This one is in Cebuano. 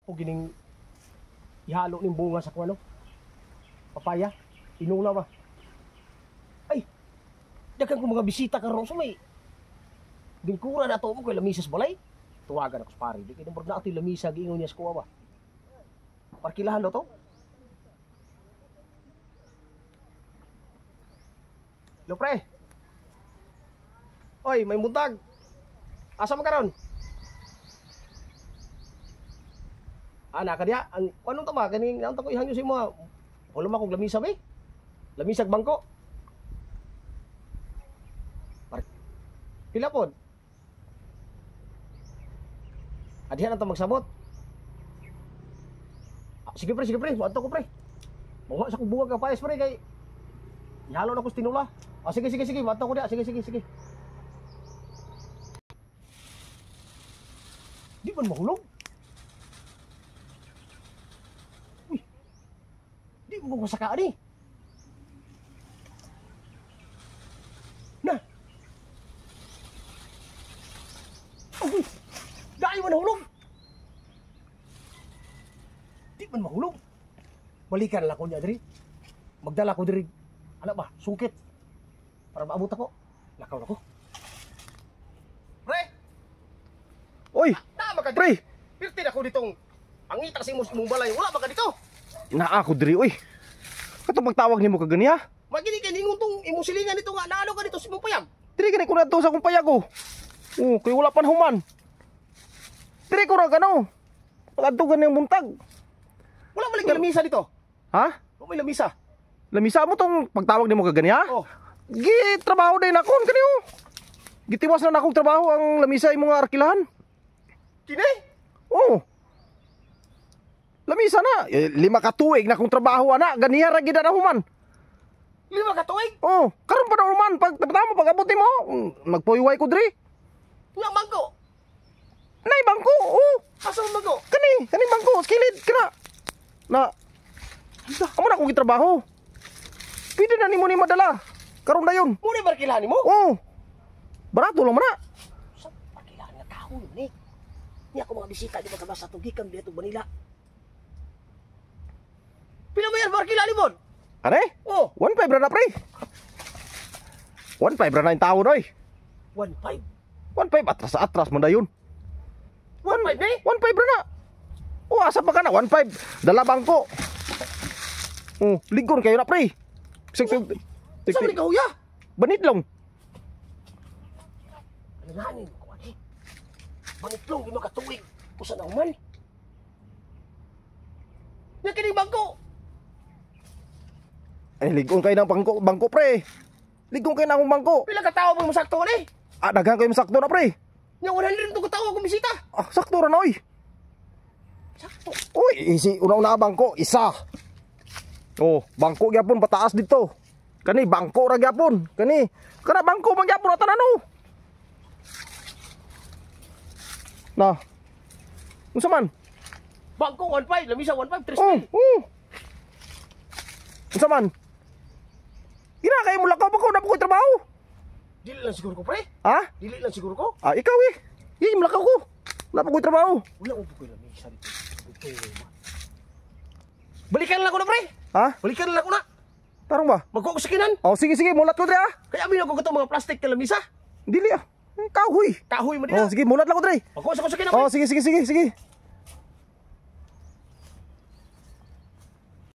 O gining ihalo ning bunga sa kuno. Papaya, tinula ba? Ay. Daghan ko mga bisita karon sa may dingkura na to mo kay lamisas balay. Tuwagan ako sa pare. Di kay number na ato yung lamisa giingon niya sa kuwa ba. Parkilahan daw to. Lo pre. Oy, may buntag. Asa man karon? Ana ka diha, ang anong tama kaning naunta ko ihangyo sa imo. Wala man kog lamisa ba? Lamisag bangko. Par pila pod? Adihan na ta magsabot. Ah, sige pre, moadto ko pre. Mawa sa kong buwag ka paes pre kay ihalo na ko sa tinula. Ah, sige sige sige, moadto ko diha. Sige sige sige. Di man mahulog. Uy. Di mo ko saka ani. Na. Uy. Dai man nahulog. Di man mahulog. Balikan lang ko niya diri. Magdala ko diri. Ano ba? Sungkit. Para maabot ako. Lakaw na ko. Pre! Oy, Tama ka pre. Pirti na ko ditong pangita sa imong imong balay. Wala ba ka dito? Naa ako diri oy. Katong pagtawag nimo kaganiya. Magini kay ningon tong imong silingan dito nga naano ka dito sa imong payag. Diri gani ko na sa akong payag oh. Oh, kay wala pa human. Diri ko ra gano. Pag-adto gani ang buntag. Wala man lang lamisa dito. Ha? Wala may lamisa. Lamisa mo tong pagtawag nimo kaganiya? Oh, Gi trabaho din akon kani oh. Gitiwas na nakong trabaho ang lamisa imong nga arkilahan. kini? Oh. Lamisa na. Eh, 5 ka tuig na akong trabaho ana, ganiya ra gid na human. 5 ka tuig. Oh, karon pa na human pag tama pag abot nimo, magpuyway ko diri. Nga bangko. Nay bangko. Oh. Asa man bangko? Kani, kani bangko, skilid kana. Na. Amo na akong gitrabaho. Pwede na nimo ni madala. Karon dayon. Muna barkilahan nimo? Oh. Barato lang man na. Sa barkilahan nga kahoy ni. Niya ako mga bisita di ba ka sa tugikan dito Manila. Pila ba yan barkilahan nimo? Are? Oh, 1.5 ra na pre. 1.5 ra na yung tao noy. 1.5. 1.5 atras sa atras man dayon. 1.5 ni? 1.5 ra na. Oh, asa pa ka na 1.5. Dala bangko. Oh, ligon kayo na pre. Sig sig. Sa man kahuya? Banit lang. Alanganin ko ani. Banitlong 5 ka tuig. Usa na human. Nya kining bangko. Eh, ligon kayo ng bangko, bangko pre. Ligon kayo ng akong bangko. Pila ka tawo mo masakto ni? Ah, daghan kayo masakto na pre. Nya 100 to ka tawo akong bisita. Ah, sakto ra na oy. Sakto. Uy, isi una-una bangko, isa. Oh, bangko gyapon pataas dito. Kani bangko ra gyapon. Kani kana bangko man gyapon atan ano. Na. Unsa man? Bangko 1.5, lamisa 1.5, 3 Oh, oh. Unsa man? Gina kayo mo lakaw pa ko na po ko trabaho. Dili lang siguro ko pre. Ha? Dili lang siguro ko. Ah, ikaw eh. Yi, mulakaw ko. Wala pa ko'y trabaho. Wala ko ko lamisa dito. Ito man. Balikan lang ko na pre. Ha? Balikan lang ko na. Tarong ba? Magkuha ko sa kinan. Oh, sige sige, mulat ko dre ah. Kaya amin ako katong mga plastic na lamisa. Dili ah. Eh, kahoy. Kahoy mo Oh, din. sige, mulat lang ko dre. Magkuha sa ko sa kinan. Oh, pre. sige sige sige sige.